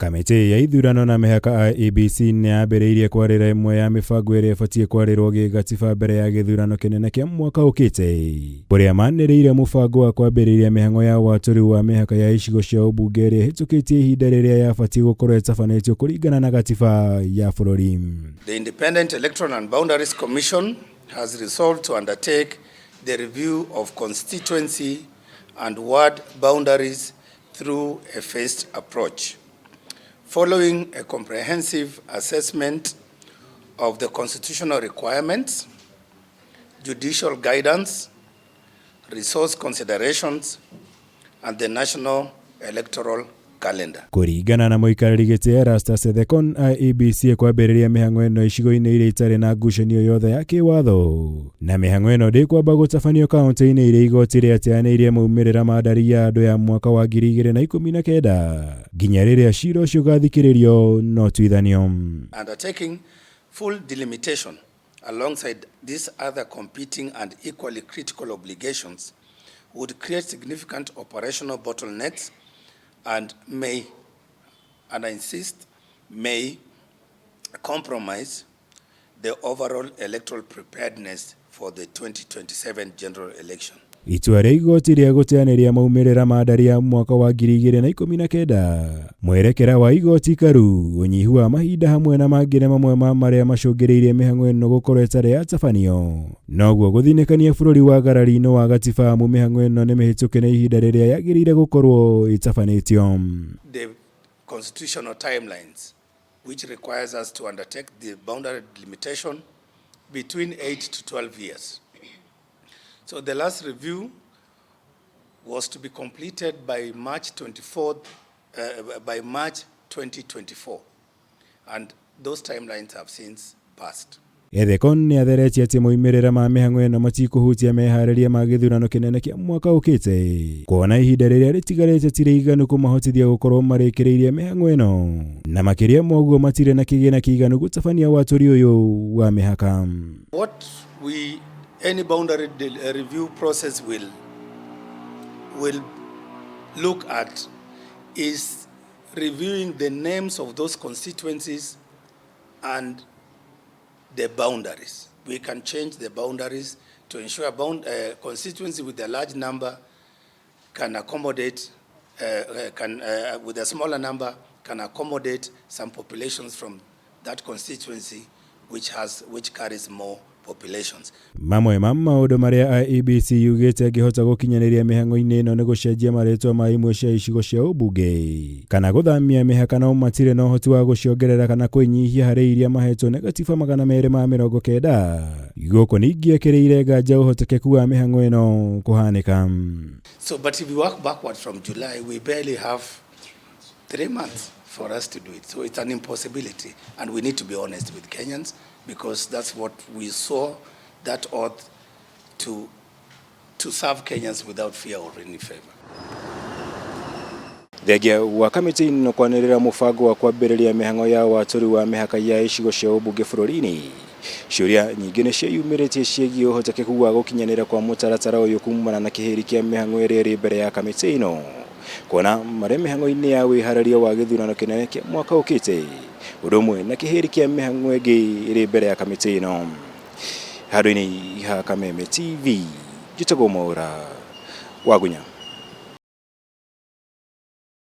Kamĩtĩ ya ithurano na mĩhaka IEBC nĩ yambĩrĩirie kwarĩra ĩmwe ya mĩbango ĩrĩa ĩbatiĩ kwarĩrwo gĩgatiba mbere ya gĩthurano kĩnene kĩa mwaka ũkĩte, kũrĩa manĩrĩire mũbango wa kwambĩrĩria mĩhang'o ya watũri wa mĩhaka ya icigo cia ũmbunge ĩrĩa ĩhĩtũkĩtie ihinda rĩrĩa yabatiĩ gũkorwo ĩtabanĩtio kũringana na gatiba ya bũrũri. The Independent Electoral and Boundaries Commission has resolved to undertake the review of constituency and ward boundaries through a phased approach, following a comprehensive assessment of the constitutional requirements, judicial guidance, resource considerations, and the national electoral calendar. Kũringana na mũikarĩri gĩtĩ Erastus Ethekon, IEBC ĩkwambĩrĩria mĩhang'o ĩno icigo-inĩ iria itarĩ na ngucanio yothe ya kĩwatho, na mĩhang'o ĩno ndĩkwamba gũtabanio kaunti-inĩ iria igoti rĩateanĩirie maumĩrĩra ma ndari ya andũ ya mwaka wa 2019 nginya rĩrĩa cira ũcio ũgathikĩrĩrio na ũtuithanio. Undertaking full delimitation alongside these other competing and equally critical obligations would create significant operational bottlenecks and may, and I insist, may compromise the overall electoral preparedness for the 2027 general election. Itua rĩa igoti rĩa gũteanĩria maumĩrĩra ma ndari ya mwaka wa 2019, mwerekera wa igoti karu, ũnyihu wa mahinda hamwe na mangĩ nĩ mamwe ma marĩa macũngĩrĩirie mĩhang'o ĩno gũkorwo ĩtarĩ yatabanio, noguo gũthinĩkania bũrũri wa ngarari-inĩ wa gatiba amu mĩhang'o ĩno nĩ mĩhĩtũke nĩ ihinda rĩrĩa yagĩrĩire gũkorwo ĩtabanĩtio. The constitutional timelines, which requires us to undertake the boundary delimitation between 8 to 12 years. So the last review was to be completed by March 24th, by March 2024, and those timelines have since passed. Ethekon nĩ atheretie atĩ moimĩrĩra ma mĩhang'o ĩno matikũhutia meharĩria ma gĩthurano kĩnene kĩa mwaka ũkĩte, kuona ihinda rĩrĩa rĩtigarĩte ti rĩiganu kũmahotithia gũkorwo marĩkĩrĩirie mĩhang'o ĩno, na makĩria ma ũguo matirĩ na kĩgĩna kĩiganu gũtabania watũri ũyũ wa mĩhaka. What we any boundary review process will look at is reviewing the names of those constituencies and the boundaries. We can change the boundaries to ensure constituency with a large number can accommodate, can, with a smaller number, can accommodate some populations from that constituency which carries more populations. Mamwe ma maũndũ marĩa IEBC yugĩte ĩngĩhota gũkinyanĩria mĩhang'o-inĩ ĩno nĩ gũcenjia marĩtwa ma imwe cia icigo cia ũmbunge kana gũthamia mĩhaka, no matirĩ na ũhoti wa gũciongerera kana kũinyihia harĩ iria mahetwo nĩ gatiba 290. Gũkũ ningĩ ekĩrĩire nganja ũhotekeku wa mĩhang'o ĩno kũhanĩka. So, but if we work backward from July, we barely have 3 months for us to do it. So it's an impossibility. And we need to be honest with Kenyans because that's what we saw, that oath to serve Kenyans without fear or any favor. Thengia wa kamĩtĩ ĩno kwanĩrĩra mũbango wa kwambĩrĩria mĩhang'o ya watũri wa mĩhaka ya icigo cia ũmbunge bũrũri-inĩ, ciũria nyingĩ nĩ ciĩyumĩrĩtie ciĩgiĩ ũhotekeku wa gũkinyanĩra kwa mũtaratara ũyũ kumana na kĩhĩri kĩa mĩhang'o ĩrĩa ĩrĩ mbere ya kamĩtĩ ĩno, kuona marĩ mĩhang'o-inĩ ya wĩharĩria wa gĩthurano kĩnene kĩa mwaka ũkĩte, ũndũ ũmwe na kĩhĩri kĩa mĩhang'o ĩngĩ ĩrĩ mbere ya kamĩtĩ ĩno. Handũ-inĩ ha Kameme TV, njĩtagwo Mwaũra Wagunya.